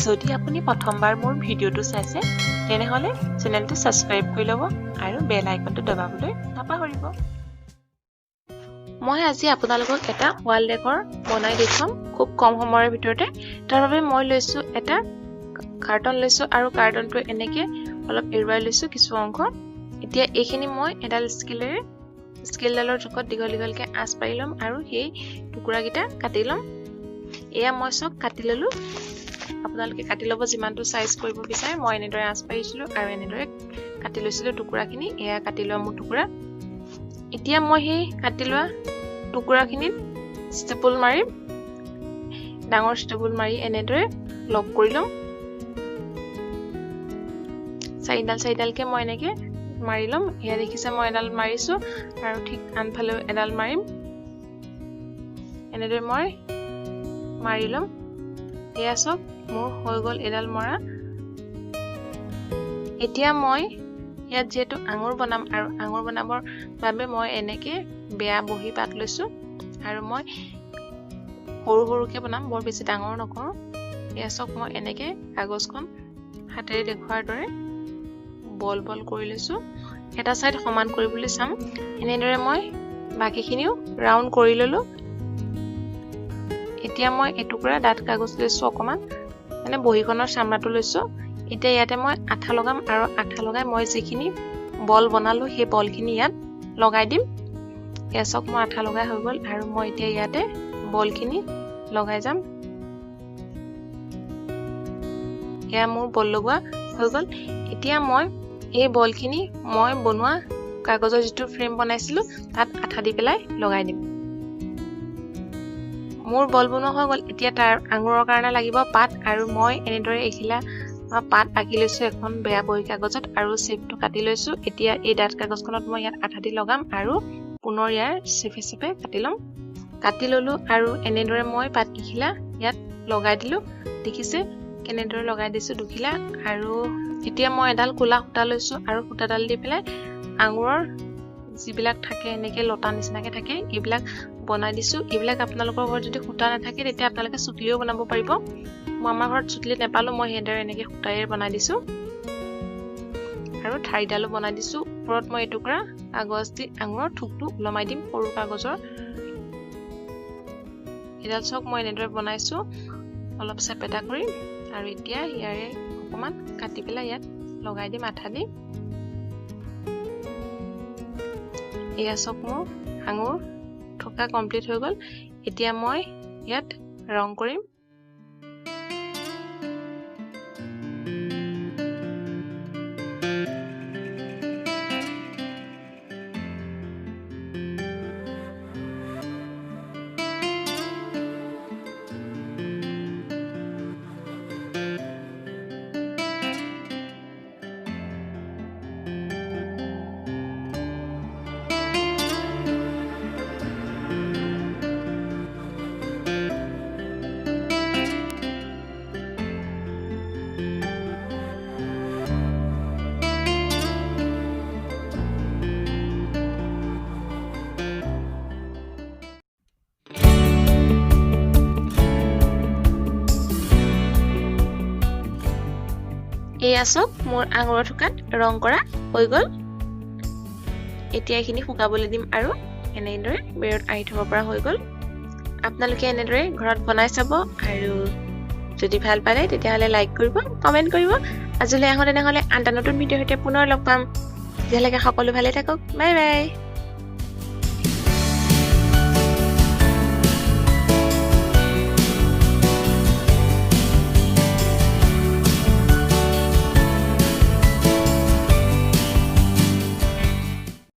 যদি আপুনি প্ৰথমবাৰ মোৰ ভিডিঅ'টো চাইছে, তেনেহ'লে চেনেলটো ছাবস্ক্ৰাইব কৰি ল'ব আৰু বেল আইকনটো দবাবলৈ নাপাহৰিব। মই আজি আপোনালোকক এটা ৱাল ডেকৰ বনাই দেখুৱাম খুব কম সময়ৰ ভিতৰতে। তাৰ বাবে মই লৈছোঁ এটা কাৰ্টন লৈছোঁ আৰু কাৰ্টনটো এনেকৈ অলপ এৰুৱাই লৈছোঁ কিছু অংশ। এতিয়া এইখিনি মই এডাল স্কেলেৰে স্কেলডালৰ জোখত দীঘল দীঘলকৈ আঁচ পাৰি ল'ম আৰু সেই টুকুৰাকেইটা কাটি ল'ম। এয়া মই চব কাটি ল'লোঁ। আপোনালোকে কাটি ল'ব যিমানটো চাইজ কৰিব বিচাৰে। মই এনেদৰে আঁচ পাৰিছিলোঁ আৰু এনেদৰে কাটি লৈছিলোঁ টুকুৰাখিনি। এয়া কাটি লোৱা মোৰ টুকুৰা। এতিয়া মই সেই কাটি লোৱা টুকুৰাখিনিত ষ্টেপল মাৰিম, ডাঙৰ ষ্টেপল মাৰি এনেদৰে লক কৰি ল'ম। চাৰিডাল চাৰিডালকৈ মই এনেকৈ মাৰি ল'ম। এয়া দেখিছে মই এডাল মাৰিছোঁ আৰু ঠিক আনফালেও এডাল মাৰিম। এনেদৰে মই মাৰি ল'ম। এয়া চব মোৰ হৈ গ'ল এডাল মৰা। এতিয়া মই ইয়াত যিহেতু আঙুৰ বনাম আৰু আঙুৰ বনাবৰ বাবে মই এনেকৈ বেয়া বহী পাত লৈছোঁ আৰু মই সৰু সৰুকৈ বনাম, বৰ বেছি ডাঙৰ নকৰোঁ। এয়া চব মই এনেকৈ কাগজখন হাতেৰে দেখুওৱাৰ দৰে বল বল কৰি লৈছোঁ। এটা ছাইড সমান কৰিবলৈ চাম। এনেদৰে মই বাকীখিনিও ৰাউণ্ড কৰি ল'লোঁ। এতিয়া মই এটুকুৰা ডাঠ কাগজ লৈছোঁ অকণমান, মানে বহীখনৰ চামৰাটো লৈছোঁ। এতিয়া ইয়াতে মই আঠা লগাম আৰু আঠা লগাই মই যিখিনি বল বনালোঁ সেই বলখিনি ইয়াত লগাই দিম। এয়া চাওক মই আঠা লগাই হৈ গ'ল আৰু মই এতিয়া ইয়াতে বলখিনি লগাই যাম। এয়া মোৰ বল লগোৱা হৈ গ'ল। এতিয়া মই এই বলখিনি মই বনোৱা কাগজৰ যিটো ফ্ৰেম বনাইছিলোঁ তাত আঠা দি পেলাই লগাই দিম। মোৰ বল বনোৱা হৈ গ'ল। এতিয়া তাৰ আঙুৰৰ কাৰণে লাগিব পাত আৰু মই এনেদৰে এখিলা পাত আঁকি লৈছোঁ এখন বেয়া বহী কাগজত আৰু চেপটো কাটি লৈছোঁ। এতিয়া এই ডাঠ কাগজখনত মই ইয়াত আঠা দি লগাম আৰু পুনৰ ইয়াৰ চেপে চেপে কাটি ল'ম। কাটি ল'লোঁ আৰু এনেদৰে মই পাতকেইখিলা ইয়াত লগাই দিলোঁ। দেখিছে কেনেদৰে লগাই দিছোঁ দুখিলা। আৰু এতিয়া মই এডাল ক'লা সূতা লৈছোঁ আৰু সূতাডাল দি পেলাই আঙুৰৰ যিবিলাক থাকে এনেকৈ লতা নিচিনাকৈ থাকে এইবিলাক বনাই দিছোঁ। এইবিলাক আপোনালোকৰ ঘৰত যদি সূতা নাথাকে তেতিয়া আপোনালোকে চুটলিও বনাব পাৰিব। মই আমাৰ ঘৰত চুটলি নাপালোঁ, মই সেইদৰে এনেকৈ সূতাৰে বনাই দিছোঁ আৰু ঠাৰিডালো বনাই দিছোঁ। ওপৰত মই এটুকুৰা কাগজ দি আঙুৰৰ থোকটো ওলমাই দিম সৰু কাগজৰ। এডাল চাওক মই এনেদৰে বনাইছোঁ অলপ চেপেটা কৰি আৰু এতিয়া ইয়াৰে অকণমান কাটি পেলাই ইয়াত লগাই দিম আঠা দি। এয়া চাওক মোৰ আঙুৰ থকা কমপ্লিট হৈ গ'ল। এতিয়া মই ইয়াত ৰং কৰিম। এয়া চাওক মোৰ আঙুৰৰ থোকাত ৰং কৰা হৈ গ'ল। এতিয়া এইখিনি শুকাবলৈ দিম আৰু এনেদৰে বেৰত আঁৰি থ'ব পৰা হৈ গ'ল। আপোনালোকে এনেদৰে ঘৰত বনাই চাব আৰু যদি ভাল পালে তেতিয়াহ'লে লাইক কৰিব, কমেণ্ট কৰিব। আজিলৈ আহোঁ তেনেহ'লে আন এটা নতুন ভিডিঅ'ৰ সৈতে পুনৰ লগ পাম। তেতিয়ালৈকে সকলো ভালে থাকক। Bye bye.